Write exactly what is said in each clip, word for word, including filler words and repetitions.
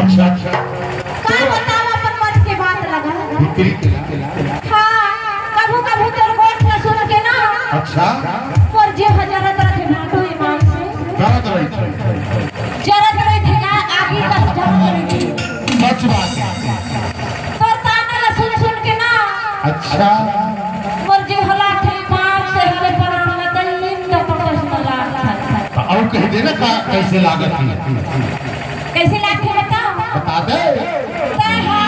अच्छा, अच्छा। का बताओ, अपन मन के बात लगा। भीतरी के। हाँ, कभू कभू तोर गोठ ला सुन के ना, अच्छा। मोर जीव ह जरत रथे भाटो ईमान से। जरत रहिथे। जरत रहिथे का, आगी कस जरत रहिथे। सच बात हे। तोर ताना ला सुन सुन के ना, अच्छा। मोर जीव ह लागथे ईमान से, हरे परान ला तई इन तो पकस ला। अउ कहि दे ना का, कइसे लागत हे? कइसे लागथे बताओ? बता दे। तैं हा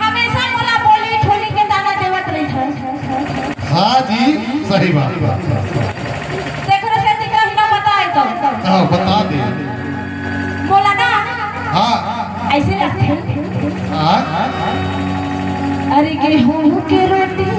हमेशा मोला बोली ठोली के ताना देवत रहिथस। हाँ जी, सही बात। तेकरे सेती कहीं ना बताए तो। हाँ, बता दे। मोला ना हाँ। अइसे लागथे। हाँ। अरे गेहूं के रोटी